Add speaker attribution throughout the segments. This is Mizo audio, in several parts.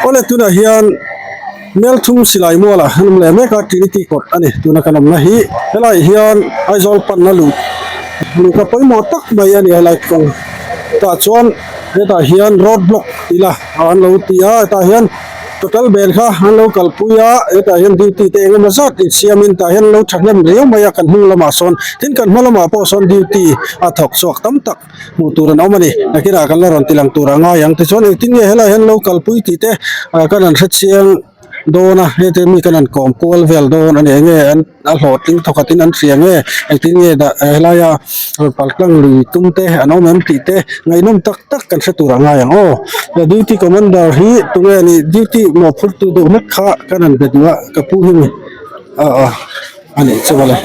Speaker 1: Awle tunah hian Melthum silai mualah an awm leh mek a, Trinity kawt a ni tuna kan awmna hi. Helaiah hian Aizawl panna luh luhka pawimawh tak mai a ni helai kawng tah chuan hetah hian road block tih la an lo ti a, hetah hian total bel kha an lo kalpui a, hetah hian duty te engemaw zat insiamin tah hian an lo thahnem riau mai a kan hnung lamah sawn tin kan hma lamah pawh sawn duty a thawk chhuak tam tak. Hmuh tur an awm a ni. Nakinah kan la rawn ti lang tur a ngai ang. Tichuan engtin nge helaiah hian lo kalpui tih te ah kan han hrechiang dawn a, hete mi kan han kawm kual vel dawn a ni. Enge an a hlawhtling thawkhat in an hria nge engtin nge dah helaia rawn pal tlang lui tum te an awm em tih te ngaihnawm tak tak kan hre tur a ngai ang aw. Duty commander hi tunge a nih duty mawhphurtu deuh hlek kha kan han be duh a ka pu hi mi ah ah. A nih chu mawle. Aw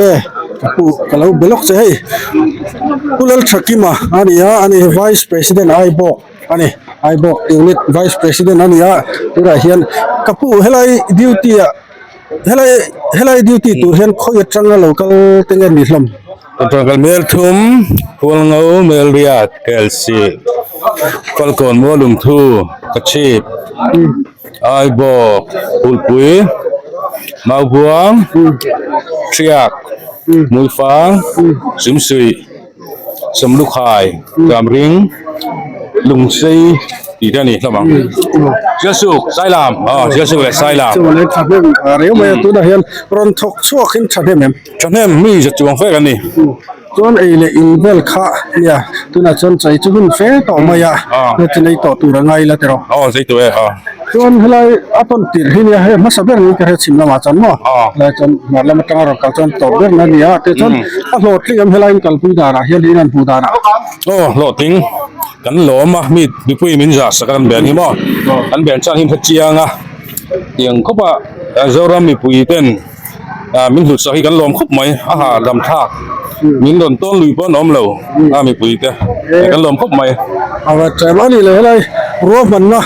Speaker 1: e ka pu ka lo be lawk che hei Pu Lalthakima a ni a ani hi Vice President Aibawk a ni Aibawk Unit Vice President a ni a tunah hian ka pu helai duty ah helai helai duty tur hian khawi atanga lo kal te nge ni hlawm.
Speaker 2: Kal Melthum, Hualngo, Melriat, Kelsih, Falkawn Mualungthu, Kachhip. Aibawk, Kulhpui, Maubuang, Hriak, Hmuifang, Sumsuih, Sawmlukhai, Kamring, Lungsei tih te a ni hlawm ang. Sialsuk, Sailam, aw Sialsuk leh Sailam.
Speaker 1: Chuan an thahnem reu mai a, tunah hian rawn thawk chhuak in thahnem em?
Speaker 2: Thahnem mi za chuang vek a ni.
Speaker 1: Chuan ei leh in vel kha nia tunah chuan chei chu hun fe tawh mai a heti nei tawh tur a ngai la tiraw.
Speaker 2: Aw zei tawh e aw.
Speaker 1: Chuan helai a tawn tirh hi nia hei hmasa ber niin ka hria chhim lamah chuan maw helai chuan hmar lam atanga rawn kal chuan tawp ber na nia tichuan a hlawhtling em helai in kalpui danah hian in an hmuh danah.
Speaker 2: Aw hlawhtling kan lawm a mi mipui min zah sak a kan ben hi maw kan ben chuan him hrechiang a tiang khawp a Zoram mipui ten. Ah min hlut sak hi kan lawm khawp mai a ha dam thlak min rawn tawn lui pawh an awm lo a mipui te kan lawm khawp mai.
Speaker 1: A va ṭem a ni le helai ruahmanna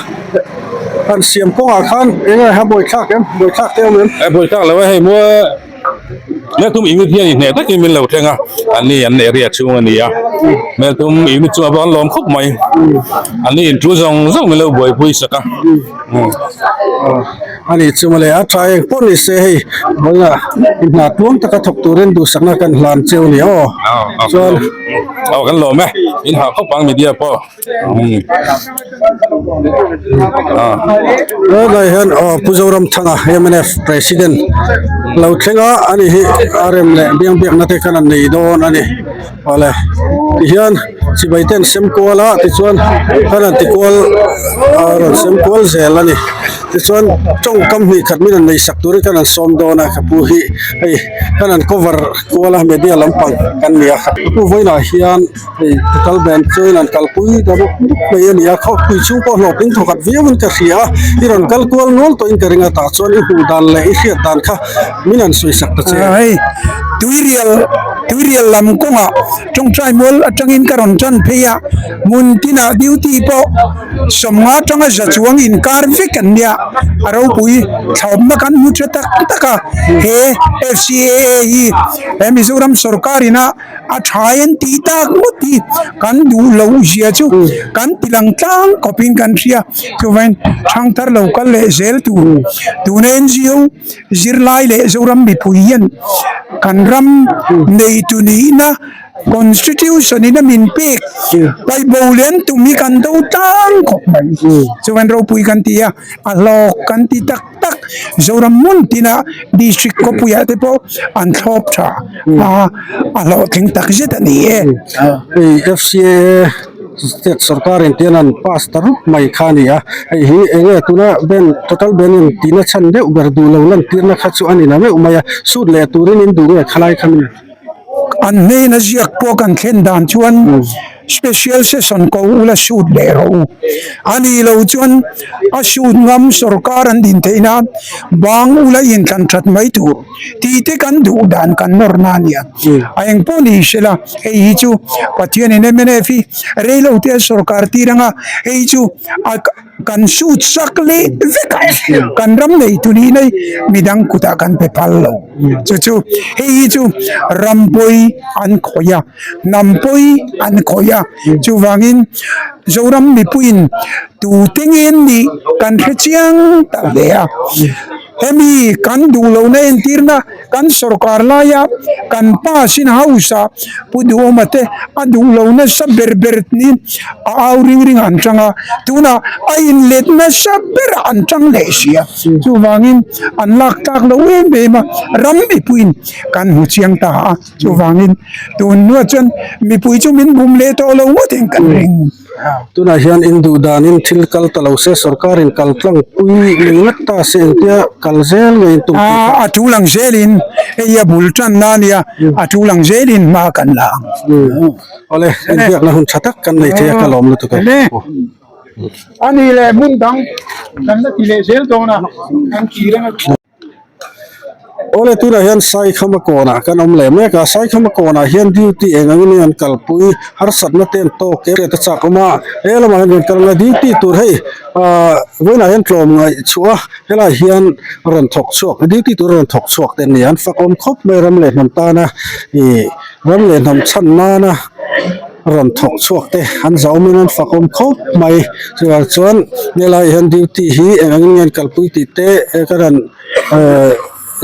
Speaker 1: han siam kawngah khan eng nge a buaithlak em buaithlak te awm em?
Speaker 2: E buaithlak lo e hei maw Melthum unit hian inhneh takin min lo thleng a an ni an area chhung a ni a Melthum unit chu a va an lawm khawp mai an ni in ṭul zawng zawng min lo buaipui sak a.
Speaker 1: A nih chu mawle a tha eng pawh ni se hei vawiinah inhna tluang taka thawk turin duhsakna kan hlan cheu a ni aw chuan
Speaker 2: aw kan lawm e in hah khawp ang media pawh
Speaker 1: helai hian aw Pu Zoramthanga mnf president lo thleng a ani hi a rem leh biang biakna te khan an nei dawn a ni. Awle tihian chibai te an sem kual a tichuan an han ti kual a rawn sem kual zel a ni tichuan tawngkam hnih khat min han nei sak turin khan an sawm dawn a ka pu hi hei khan an cover kual a media lampang kan ni a ka pu vawiinah hian hei total band chuan an kalpui ta bawk mup mai a ni a khawpui chhung pawh hlawhtling thawkhat viauin ka hria a i rawn kal kual nual tawhin ka ring a tah chuan i hmuh dan leh i hriat dan kha min han sawi sak ta che.
Speaker 3: Hei tuirial tuirial lam kawngah tawngtai mual atangin ka rawn tan phei a hmun tinah duty pawh sawmnga atanga za chuang inkar vek an nia a ropui thlawpna kan hmu tha tak tak a he F_C_A_A hi he Mizoram sawrkar ina a tha en tih tak ngawt hi kan duh loh zia chu kan ti lang tlang khawpin kan hria chuvangin thangthar lo kal leh zel tur tuna N_G_O Zirlai leh Zoram mipui hian kan ram neitu nihna Constitution in a min pek paihbo leh an tum hi kan do tlang khawp mai. Chuan ropui kan ti a, a hlawk kan ti tak tak. Zoram hmun tina district khawpuiah te pawh an thlawp tha a, a hlawhtling tak zet a ni e.
Speaker 1: Hei FCAA State sorkar in tian an pass ta rup mai kha a ni a, hei hi eng nge tuna ban total ban in tihna chhan deuh ber duh lo lan tirna kha chu a ni la meuh mai a, sut leh turin in duh nge khalai kha mi.
Speaker 3: An hnena ziak pawh kan thlen dan chuan special session ko ula sut leh rawh u. A nih loh chuan a sut ngam sorkar an din theih nan bang ula inthlan that mai tur tih te kan duh dan kan nawr na a nia. A eng pawh ni sela hei hi chu Pathianin mnf hi reilo te a sorkar tir anga hei chu a kan sut sak leh vek a kan ram nei tu nih nei midang kutah kan pe phal lo chu chu hei hi chu ram pawi an khawih a hnam pawi an khawih a. a. Chuvangin Zoram mipuiin tute nge an nih kan hre chiang ta hle a. Hemi kan duh lohna entirna kan sorkar laia kan pa sin house ah Pu Duhawma te a duh lo nasa ber ber niin a au ring ring an tang a, tunah a inlet nasa ber an tang leh si a, chuvangin an lak tlak lo em em a, ram mipuiin kan hmu chiang ta a, chuvangin tun hnuah chuan mipui chu min bum leh tawh lo ngawt in kan ring.
Speaker 1: Tunah hian in duh danin thil kal ta lo se, sorkarin kal tlang pui lui ngat ta se engtia kal zel nge in tum tih kha.
Speaker 3: A tul ang zelin hei a bul tanna a nia, a tul ang zelin hma kan la ang.
Speaker 1: Awle, inbiakna hun tha tak kan nei thei a, ka lawm lutuk e.
Speaker 3: A nih leh hmun dang kan la ti leh zel dawn a, kan kir ang a.
Speaker 1: Awle tunah hian Saikhama kawnah kan awm leh mek a, Saikhama kawnah hian duty eng angin nge an kalpui harsatna te an tawk em hriat a chak awm a, he lamah hian rawn kal ang a duty tur hei ahh vawiinah hian tlawm ngaih chhuah a helaiah hian rawn thawk chhuak duty tur a rawn thawk chhuak te an ni a, an fak awm khawp mai ram leh hnam tana ih ram leh hnam chhan nana. Rawn thawk chhuak te an zaumin an fak awm khawp mai chuvang chuan helai hian duty hi eng angin nge an kalpui tih te ka rawn ehh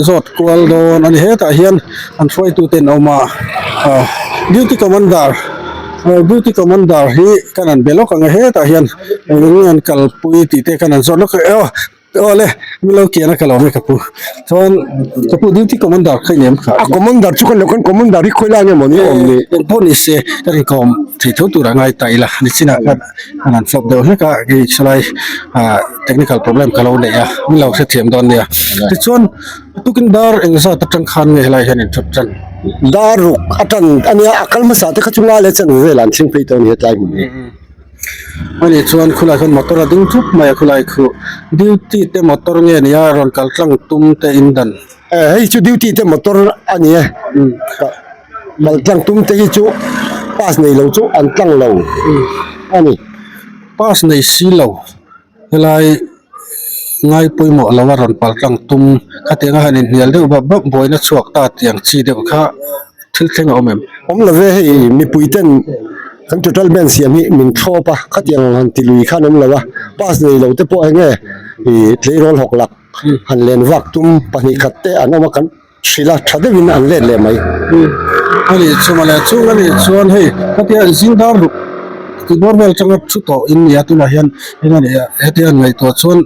Speaker 1: zawt kual dawn a ni hetah hian an hruaitu te an awm a ah duty commander duty commander hi ka rawn be lawk ang a hetah hian eng angin nge an kalpui tih te ka rawn zawt lawk a aw. Aw le, min lo kian a ka lo nge ka pu. Chuan ka pu duty commander kha i nem kha.
Speaker 4: A commander chu kan lo kan commander hi khawi lai nge maw ni awm ni.
Speaker 1: Eng pawh ni se ka rin kawm thei tho tur a ngai ta ila nichinah khan an han flop deuh hlek a kei salai ah technical problem ka lo neih a min lo hrethiam dawn nia. Tichuan tukin dar engzat atang khan nge helai hian in thawt tan.
Speaker 4: Dar ruk atan ania a kal hmasa te kha chu nga leh chanve vel an thleng phei tawh a ni hetlai hmun hi.
Speaker 1: Ani chuan khulai khan motor a ding thup mai a khulai khu duty te motor nge nia rawn kal tlang tum te in dan.
Speaker 4: Eh hei chu duty te motor a ni e kal tlang tum te hi chu pass nei lo chu an tlang lo a ni.
Speaker 1: Pass nei si lo helai ngai pawimawh lo a rawn pal tlang tum khatiang a han inhnial deuh bap bap buaina chhuak ta tiang chi deuh kha thil thleng a awm em?
Speaker 4: Awm lo ve hei mipui ten kan total band siam hi min thlawp a khatiang han ti lui khan awm lo a pass nei lo te pawh eng nge ih tleirawl hawk lak han len vak tum pahnih khat te an awm a kan hrilh a tha deuhin an let leh mai.
Speaker 1: Ani chu mawle chung ani chuan hei hetia zing dar ruk ti bawr vel atanga thu tawh in nia tunah hian eng ani a hetia an ngaihtuah chuan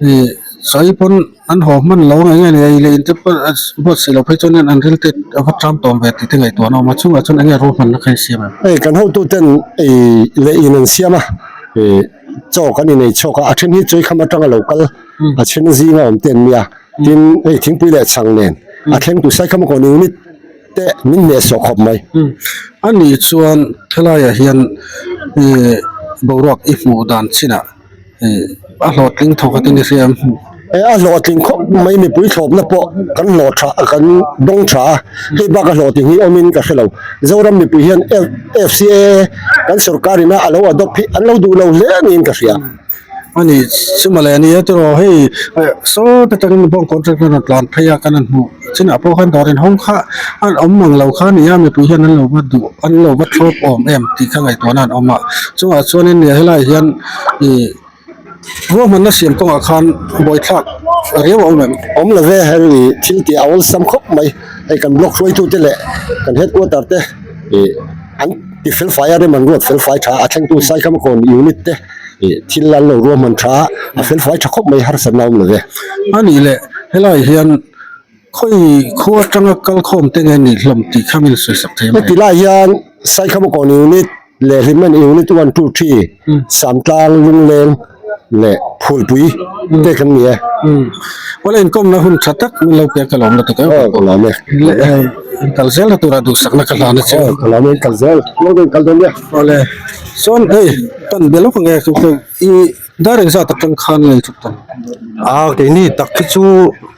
Speaker 1: ih sawi pawn an haw hman lo ang eng nge ni a leh in te pawh buatsaih loh phei chuan an ril te a va ṭam tawm ve tih te ngaihtuah an awm a chungah chuan eng nge ruahmanna kha in siam em.
Speaker 4: Hei kan hotu ten ih leh in an siam a ih chaw kan inei chhuak a a then hi chawikham atanga lo kal a then zinga awm te an nia. Tin, hei thingpui leh chhang nen a thlengtu Saikham Kawn unit te min hnehsawh khawp mai.
Speaker 1: A nih chuan helaiah hian ih boruak i hmuh dan chinah ih a hlawhtling thawk a tin i hria em?
Speaker 4: E a hlawhtling khawp mai mipui thlawpna pawh kan hlawh tha kan dawng tha a, hei bak a hlawhtling hi awmin ka hre lo. Zoram mipui hian FCAA kan sorkar ina a lo adopt hi an lo duh lo hle niin ka hria.
Speaker 1: Ani chuma leh ania tiraw hei saw te tangin bawng contract an rawn tlan phei a kan han hmuh chinah pawh khan dawr inhawng kha an awm mang lo kha ania mipui hian an lo va duh an lo va thlawp awm em tih kha ngaihtuahna an awm a chungah chuanin nia helaiah hian ih ruahmanna siam kawngah khan buaithlak riau a awm em.
Speaker 4: Awm lo ve hei thil tih a awlsam khawp mai hei kan block hruaitute leh kan headquarter te ih an ti felfai a rem an ruat felfai tha a thlengtu Saikham Kawn unit te. Ih thil an lo ruahman tha a, a felfai tha khawp mai harsatna a awm lo ve.
Speaker 1: A nih leh helai hian khawi khua atanga kal khawm te nge nih hlawm tih kha min sawi sak thei mai.
Speaker 4: Heti lai hian Saikhamawn unit leh Hlimen unit one two three Samtlang Lungleng leh Phulpui te kan ni e.
Speaker 1: Awle inkawmna hun tha tak min lo pek ka lawm lutuk e.
Speaker 4: Aw ka lawm e.
Speaker 1: Kal zel na tura duhsakna ka hlan a che.
Speaker 4: Aw ka lawm e kal zel. Lawm e kal dawn nia.
Speaker 1: Awle. Chuan hei kan be lawk ang e i Dar engzat atang khan nge thut tan?
Speaker 4: A keini tak hi chu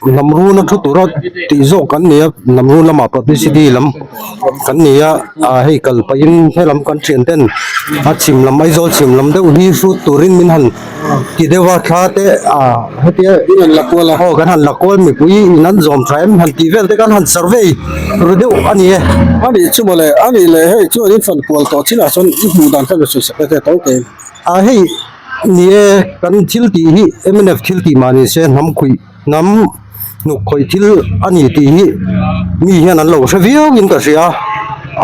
Speaker 4: hnam runa thu tura tih zawk kan ni a, hnam run lamah publicity lam kan ni a, ah hei kal pahin helam kan thian ten a chhim lam Aizawl chhim lam deuh hi hrut turin min han ti deuh a thla te ah hetia
Speaker 1: In han la kual a.
Speaker 4: Aw kan han la kual mipui in an zawm tha em han tih vel te khan han survey ru deuh a ni e.
Speaker 1: A nih chu mawle, a nih leh hei chuan in fan kual tawh chinah chuan i hmuh dan kha ka sawi sak e te tawi tein.
Speaker 4: A hei ni e kan thil tih hi mnf thil tih mah ni se hnam khuih hnam hnuk khawih thil a ni tih hi mi hian an lo hre viau in ka hria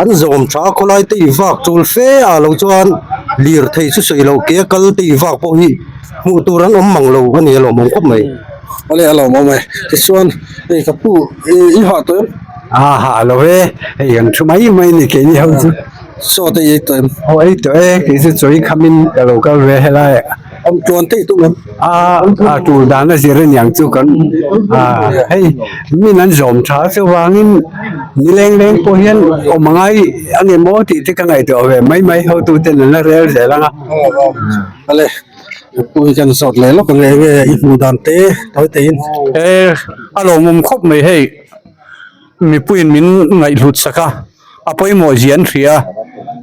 Speaker 4: an zawm tha khawlai te i vak tul fe ah lo chuan lirthei chu sawi loh ke a kal te i vak pawh hi hmuh tur an awm mang lo a ni a lawmawm khawp mai.
Speaker 1: Awle a lawmawm e tichuan hei ka pu i hah tawh em?
Speaker 3: A hah lo e hei kan thu mai mai a ni keini ho chu.
Speaker 1: Chaw te i ei tawh em?
Speaker 3: Aw ei tawh e, kei chu chaw i khamin ka lo kal ve helai ah.
Speaker 1: Awm tluan te i tum em?
Speaker 3: A a tur dan a zir aniang chu kan a hei min an zawm tha chuvangin ni leng leng pawh hian awm a ngai a ni maw tih te ka ngaihtuah ve mai mai hotu ten an la rel zel ang a.
Speaker 1: Awle pui kan zawt leh lawk ang enge i hmuh dan te tawi tein.
Speaker 5: E a lawmawm khawp mai hei mipuiin min ngaihhlut sak a. A pawimawh zia an hria a,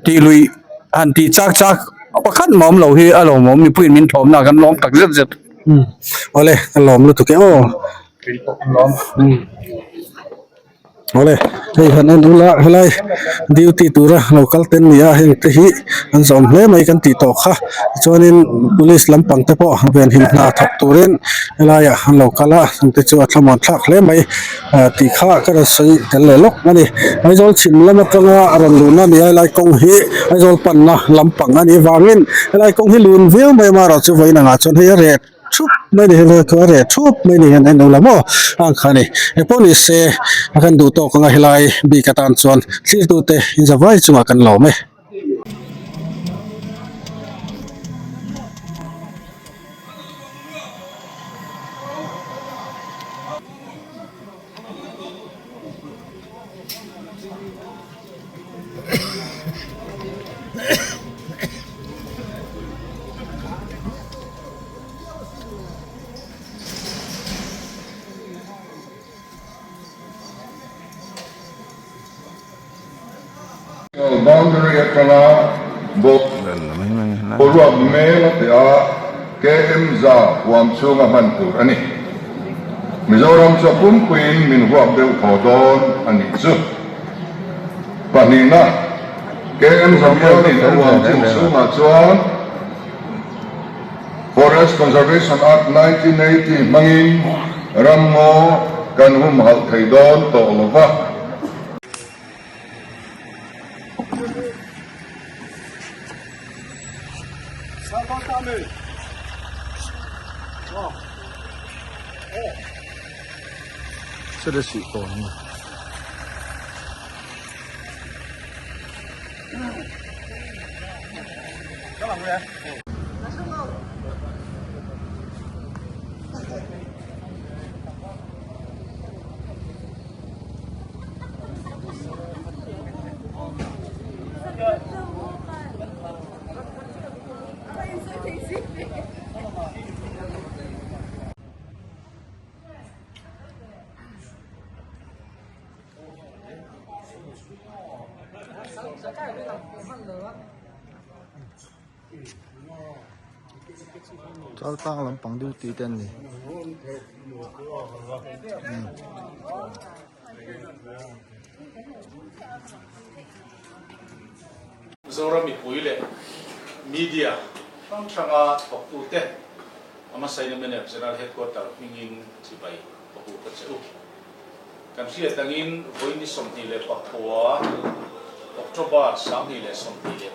Speaker 5: tih luih han tih chak chak pakhat mah awm lo hi a lawmawm mipuiin min thawmna kan lawm tak zet zet.
Speaker 1: Awle ka lawm lutuk e aw. Awle hei han en ula helai duty tura lo kal ten ni a heng te hi an zawm hle mai kan tih tawh kha chuanin police lampang te pawh venhim hna thawk turin helaiah an lo kal a chungte chu a thlamuan thlak hle mai. Tih kha ka rawn sawi tel leh lawk a ni. Aizawl chhim lam atanga a rawn luhna ni a helai kawng hi Aizawl panna lampang a nih vangin helai kawng hi lun viau mai amaherawh chu vawiin angah chuan hei a reh thup mai a ni helai chu a reh thup mai a ni hian en ula maw ang kha a ni. Engpawh ni se a kan duh tawk anga helai bik atan chuan thlirtute inzavai chungah kan lawm e.
Speaker 6: Boundary atanga boruak mel a teh a, KM za huam chhunga hman tur a ni. Mizoram chu a pumpuiin min huap deuh thaw dawn a nih chu. Pahnihna, KM za bialin a huam chin chhungah chuan Forest Conservation Act 1980 hmangin ramngaw kan humhalh thei dawn tawh lo va.
Speaker 7: Chaltlang lampang duty te an ni.
Speaker 8: Zoram mipui leh media hrang hranga thawktute Amasaina Mnf General Headquarter hmingin chibai ka hmuh ka che u. Kan hriat angin vawi ni 29 October 2025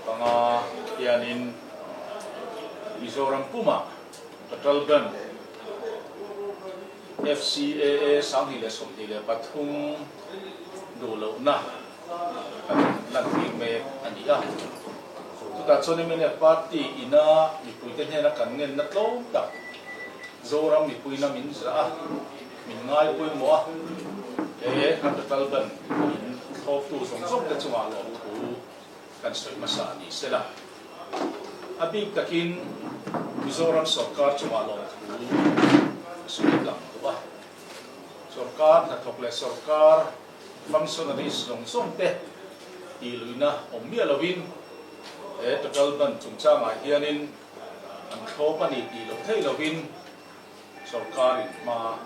Speaker 8: hianin Mizoram pumah Patrol Ban FCAA 2023 duh lohna kan lantir mek a ni a. Chutah chuan mnf party ina mipuite hnena kan ngenna tlawm tak Zoram mipuina min zah a, Min ngai pawimawh a, he Capital Ban in thlawptu zawng zawng te chungah lawmthu kan sawi hmasa a ni sela. A bik takin Mizoram. Mizoram sawrkar chungah lawmthu a sawi tlang duh a. Sawrkar hnathawk leh sawrkar functionaries zawng zawng te tih luihna awm miah lovin he total bandh chungchangah hianin an thlawp a ni tih loh theih lovin sawrkarin hma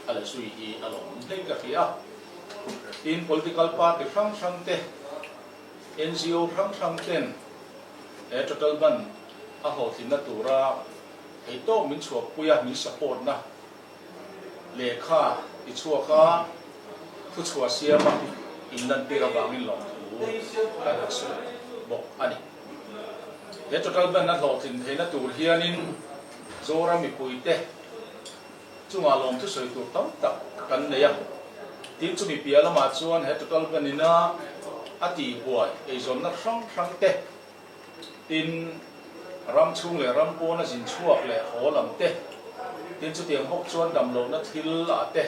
Speaker 8: a la zui hi a lawmawm hle ka hria. Tin, political party hrang hrang te, NGO hrang hrang ten he total bandh a hlawhtlinna tura theihtawk min chhuahpui a, min support na Lehkha ti chhuak a, thuchhuah siama inlantir avangin lawmthu kan han sawi bawk a ni. He total ban a hlawhtlin theihna tur hianin Zoram mipuite chungah lawmthu sawi tur tam tak kan nei a. Tin, chumi piah lamah chuan he total ban ina a tihbuai eizawnna hrang hrangte Tin, ram chhung leh ram pawna zin chhuak leh haw lam te, tin chutiang bawk chuan damlohna thil ah te,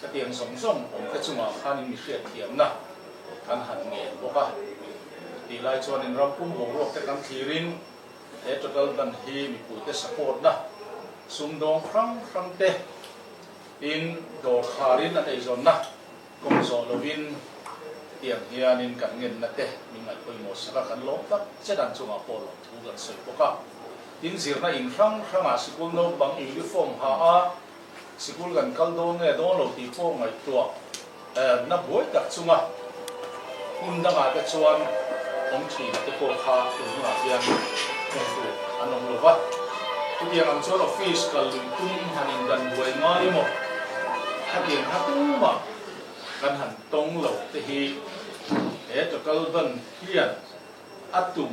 Speaker 8: khatiang zawng zawng awm te chungah khan in mi hriatthiamna kan han ngen bawk a. Tih lai chuan in ram pum boruak te kan thlirin he total ban hi mipuite support na sumdawng hrang hrang te, tin dawr kharin an eizawnna Kawng zawh lovin tiang hianin kan ngenna te min ngaih pawimawh sak a, kan lawm tak che dan chungah pawh lawm thu kan sawi bawk a. Tin, zirna in hrang hrangah sikul naupang uniform ha a, sikul kan kal dawn nge dawn lo tih pawh ngaihtuah na buai tak chunga hun dangah te chuan awm thin te pawh kha tun hunah hian hmuh tur an awm lo va. Chutiang ang chuan office kal lui tum han indan buai ngai emaw? Khatiang kha tumah kan han tawng lo te hi he total ban hian a tum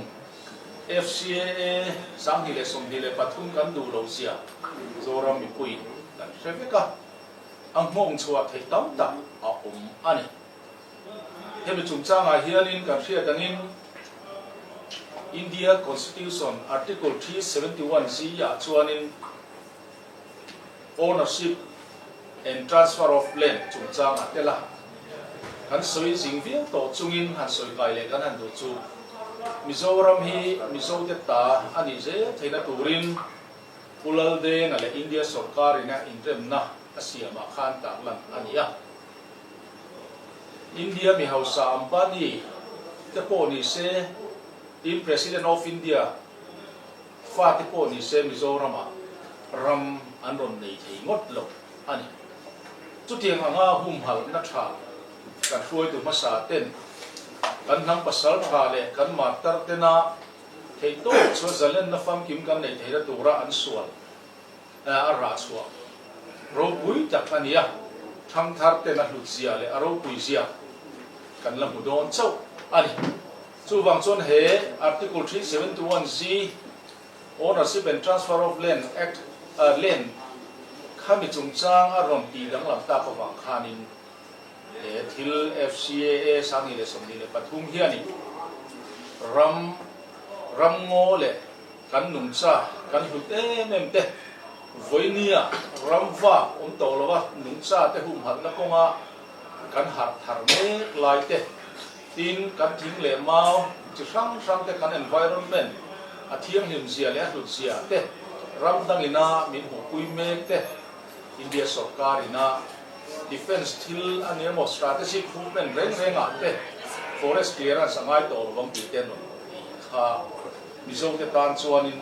Speaker 8: FCAA 2023 kan duh lo zia Zoram mipui kan hre vek a, a nghawng chhuah theih tam tak a awm a ni. Hemi chungchangah hianin kan hriat angin India Constitution Article 371 G ah chuanin Ownership and transfer of land chungchang a tel a, kan sawi zing viau tawh chungin han sawi kai leh kan han duh chu Mizoram hi Mizote ta a nih zel theihna turin Pu Laldenga leh India sawrkarina inremna a siamah khan tarlan a ni a. India mi hausa Ambani te pawh ni se, tin President of India, Fate pawh ni se Mizoramah ram an rawn nei thei ngawt lo a ni. Chutiang anga humhalhna tha kan hruaitu hmasa ten kan hnam pasal tha leh kan martar tena theihtawp chuan zalenna famkim kan neih theihna tura an sual a rah chhuah ropui tak a ni a, thangthar ten a hlutzia leh a ropuizia kan la hmu dawn chauh a ni. Chuvang chuan he Article 371 Z, Ownership and Transfer of Land Act, Land, khami chungchang a rawn tih danglam tak avang khanin he thil FCAA 2023 hianin ram, ramngaw leh kan nungcha kan hlut em em te vawinia ram vak awm tawh lova nungcha te humhalhna kawnga kan harh thar mek lai te Tin, kan thing leh mau chi hrang hrang te kan environment a thianghlim zia leh a hlut zia te, ram dangina min hmuhpui mek te, India sawrkar ina defence thil a ni emaw strategic movement reng rengah te forest clearance a ngai tawh lovang tih te an rawn ti kha Mizo te tan chuanin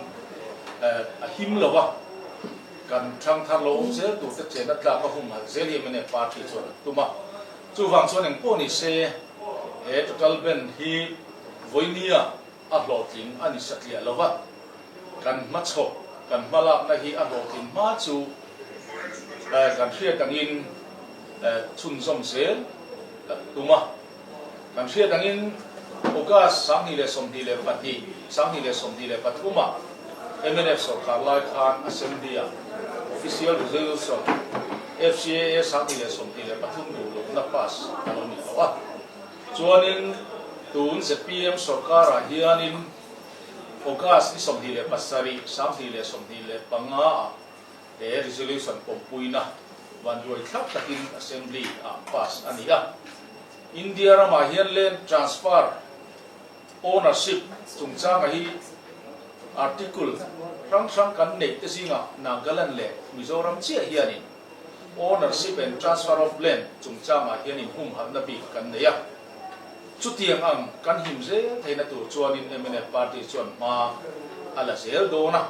Speaker 8: a him lo a, kan thangthar lo awm zel tur te chenna tlak a humhalh zel hi mnf party chuan an tum a. Chuvang chuan eng pawh ni se, he total ban hi vawinia a hlawhtling a ni satliah lo va, kan hmachhawp, kan hmalakna hi a hlawhtlin hma chu kan hriat angin chhunzawm zel kan tum a. Kan hriat angin August 2022, 2023 ah mnf sawrkar lai khan Assembly-ah Official Resolution FCAA 2023 duh lohna pass a lo ni tawh a. Chuanin tun zpm sawrkarah hianin August ni 27, 2025 ah he resolution pawmpuina vanduai thlap takin Assembly-ah pass a ni a. India ramah hian land transfer ownership chungchanga hi Article hrang hrang kan neih te zingah Nagaland leh Mizoram chiah hianin Ownership and Transfer of Land chungchangah hianin humhalhna bik kan nei a. Chutiang ang kan him zel theihna tur chuanin mnf party chuan hma a la zel dawn a.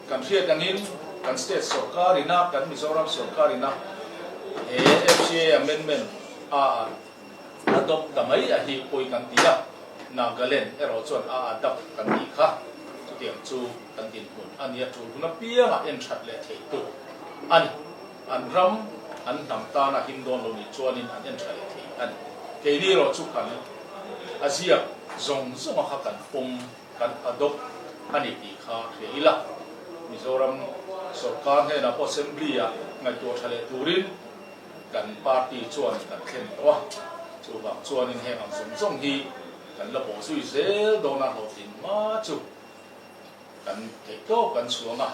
Speaker 8: Kan hriat angin kan state sorkar ina, kan Mizoram sorkar ina he FCA amendment a adopt ta mai a hi pawi kan ti a, Nagaland erawh chuan a adapt kan tih kha chutiang chu kan dinhmun a nia tul hun apiangah en that leh theih tur a ni. An ram, an hnam tana him dawn lo nih chuanin an en tha leh thei a ni. Keini erawh chu kan a ziak zawng zawnga kha kan pawm. Kan adopt a ni tih kha hria ila, Mizoram sorkar hnenah pawh Assembly-ah ngaihtuah tha leh turin kan party chuan kan thlen tawh a, chuvang chuanin heng ang zawng zawng hi kan la bawh zui zel dawn a, hlawhtlin hma chu kan theih tawp kan chhuang a,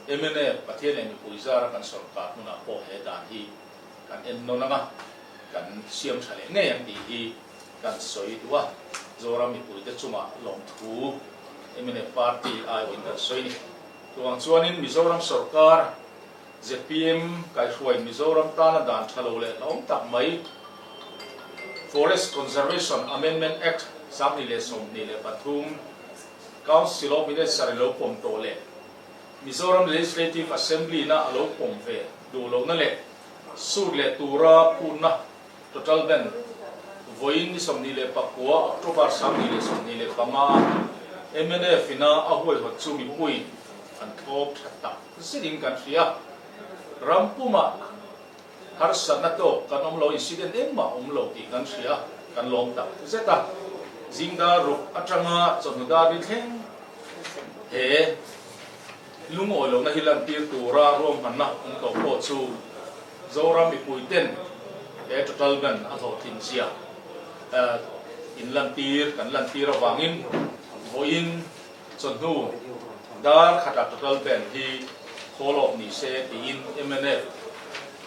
Speaker 8: mnf Pathian leh mipui zara kan sorkar hmunah pawh he dan hi kan en nawn ang a, kan siam tha leh ngei ang tih hi Kan sawi duh a, Zoram mipuite chungah lawmthu mnf party aiawhin kan sawi ni. Chuvang chuanin Mizoram sorkar zpm kaihruai Mizoram tana dan tha lo leh hlauhawm tak mai Forest Conservation Amendment Act 2023 Council of Minister in lo pawm tawh leh Mizoram Legislative Assembly na a lo pawm ve duh lohna leh sut leh tura phutna Total ban, Vawiin ni 29 October 2025 mnf ina a huaihawt chu mipui an thlawp tha tak zetin kan hria. Ram pumah harsatna tawk kan awm lo, incident engmah awm lo tih kan hria, kan lawm tak zet a. Zingdar ruk atanga chawhnu dar ri thleng he lungawi lohna hi lantir tura ruahmanna awm tawh pawh chu Zoram mipuiten he total ban a hlawhtlin zia in lantir kan lantir avangin vawiin chawhnu dar khatah total ban hi call off ni se tiin mnf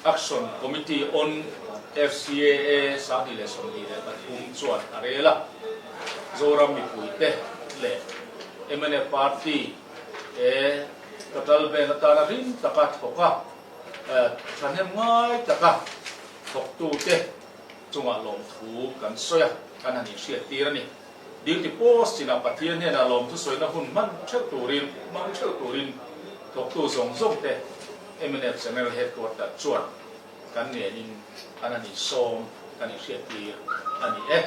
Speaker 8: Action Committee on FCAA 2023 chuan a rel a. Zoram mipuite leh mnf party he total ban atana rim taka thawk a. Thahnem ngai taka thawktute chungah lawmthu kan sawi a, kan han inhriattir a ni. Duty post chinah Pathian hnenah lawmthu sawina hun hman theuh turin hmang theuh turin thawktu zawng zawngte mnf General Headquarter chuan kan ngenin kan han insawm kan inhriattir a ni e.